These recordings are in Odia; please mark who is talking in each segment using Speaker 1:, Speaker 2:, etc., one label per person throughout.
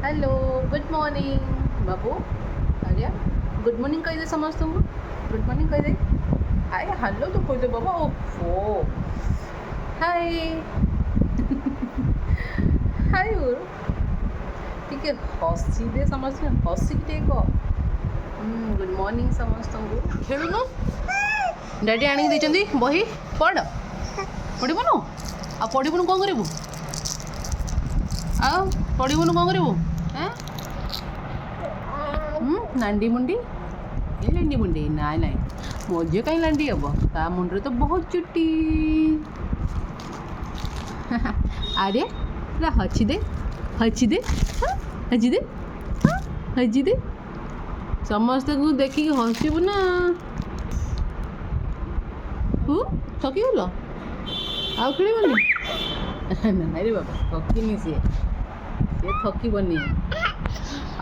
Speaker 1: Hello, good morning ବାବୁ। ଆର୍ୟା, ଗୁଡ୍ ମର୍ଣ୍ଣିଂ କହିଦେ ସମସ୍ତଙ୍କୁ। ଗୁଡ୍ ମର୍ଣ୍ଣିଂ କହିଦେ। ହାଏ, ହ୍ୟାଲୋ ତ କହିଦେ ବାବା। ଓହୋ, ହାଏ ହାଏ, ଟିକେ ହସିଦେ ସମସ୍ତେ। ହସିକି ଟିକେ କହ ଗୁଡ୍ ମର୍ଣ୍ଣିଂ ସମସ୍ତଙ୍କୁ। ଖେଳୁନୁ? ଡାଡି ଆଣିକି ଦେଇଛନ୍ତି ବହି, ପଢ଼। ପଢ଼ିବୁନୁ? ଆଉ ପଢ଼ିବୁନୁ, କ'ଣ କରିବୁ? ଆଉ ପଢ଼ିବୁନୁ, କ'ଣ କରିବୁ? ଏଁ, ନାଣ୍ଡି ମୁଣ୍ଡି ଏ, ଲାଣ୍ଡି ମୁଣ୍ଡି। ନାଇଁ ନାଇଁ, ମୋ ଝିଅ କାହିଁ ଲାଣ୍ଡି ହେବ? ତା ମୁଣ୍ଡରେ ତ ବହୁତ ଚୁଟି। ଆରେ ପୁରା ହସି ଦେ, ହସି ଦେ, ହସି ଦେ, ହସି ଦେ। ସମସ୍ତଙ୍କୁ ଦେଖିକି ହସିବୁ ନା? ହୁ, ଥକିଗଲ? ଆଉ ଖେଳିବନି? ନାଇଁ ରେ ବାବା, ଥକିନି ସିଏ। ସିଏ ଥକିବନି।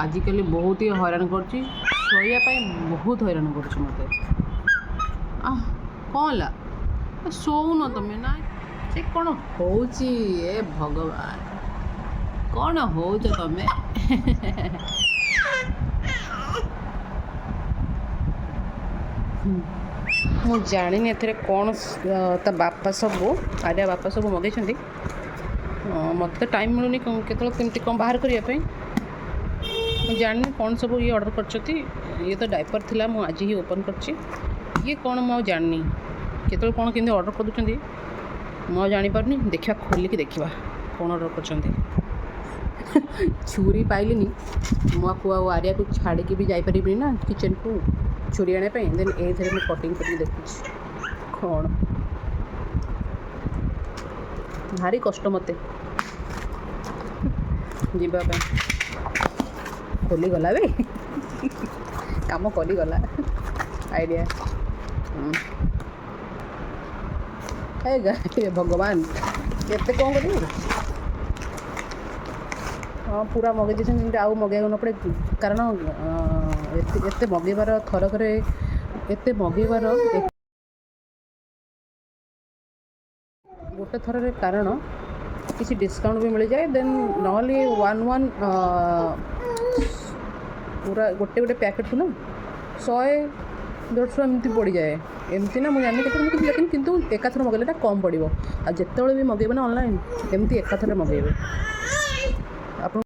Speaker 1: ଆଜିକାଲି ବହୁତ ହି ହଇରାଣ କରୁଛି। ଶୋଇବା ପାଇଁ ବହୁତ ହଇରାଣ କରୁଛି ମୋତେ। ଆহ, କ'ଣ ହେଲା? ଶୋଉନ ତମେ ନା? ସେ କ'ଣ ହଉଛି? ଏ ଭଗବାନ, କ'ଣ ହଉଛ ତମେ? ମୁଁ ଜାଣିନି ଏଥିରେ କ'ଣ। ତା ବାପା ସବୁ, ଆର୍ୟା ବାପା ସବୁ ମଗେଇଛନ୍ତି। ମୋତେ ତ ଟାଇମ୍ ମିଳୁନି କେତେବେଳେ କେମିତି କ'ଣ ବାହାର କରିବା ପାଇଁ। ମୁଁ ଜାଣିନି କ'ଣ ସବୁ ଇଏ ଅର୍ଡ଼ର କରିଛନ୍ତି। ଇଏ ତ ଡାଇପର୍ ଥିଲା, ମୁଁ ଆଜି ହିଁ ଓପନ୍ କରିଛି। ଇଏ କ'ଣ ମୁଁ ଆଉ ଜାଣିନି। କେତେବେଳେ କ'ଣ କେମିତି ଅର୍ଡ଼ର କରିଦେଉଛନ୍ତି, ମୁଁ ଆଉ ଜାଣିପାରୁନି। ଦେଖିବା, ଖୋଲିକି ଦେଖିବା କ'ଣ ଅର୍ଡ଼ର କରିଛନ୍ତି। ଛୁରୀ ପାଇଲିନି। ମୁଁ ଆକୁ ଆଉ ଆର୍ୟାକୁ ଛାଡ଼ିକି ବି ଯାଇପାରିବିନି ନା କିଚେନ୍କୁ ଛୁରୀ ଆଣିବା ପାଇଁ। ଦେନ୍ ଏଇଥିରେ ମୁଁ କଟିଂ କରିକି ଦେଖୁଛି କ'ଣ। ଭାରି କଷ୍ଟ ମୋତେ ଯିବା ପାଇଁ। ଖୋଲିଗଲା ବେ, କାମ କରିଗଲା ଆଇଡ଼ିଆ। ହେ ଭଗବାନ, କେତେ କ'ଣ କରିବୁ? ହଁ, ପୁରା ମଗେଇ ଦେଇଛନ୍ତି ଯେମିତି ଆଉ ମଗେଇବାକୁ ନ ପଡ଼େ। କାରଣ ଏତେ ଏତେ ମଗେଇବାର, ଥରକରେ ଏତେ ମଗେଇବାର ଗୋଟେ ଥରରେ, କାରଣ କିଛି ଡିସକାଉଣ୍ଟ ବି ମିଳିଯାଏ। ଦେନ୍ ନହେଲେ ୱାନ୍ ୱାନ୍ ପୁରା ଗୋଟେ ଗୋଟେ ପ୍ୟାକେଟ୍କୁ ନା 100-150 ଏମିତି ପଡ଼ିଯାଏ। ଏମିତି ନା, ମୁଁ ଜାଣିନି କେତେ, କିନ୍ତୁ ଲେକିନ୍ କିନ୍ତୁ ଏକାଥର ମଗେଇଲେ ଏଟା କମ୍ ପଡ଼ିବ। ଆଉ ଯେତେବେଳେ ବି ମଗେଇବେ ନା ଅନଲାଇନ୍, ଏମିତି ଏକାଥରେ ମଗେଇବେ ଆପଣ।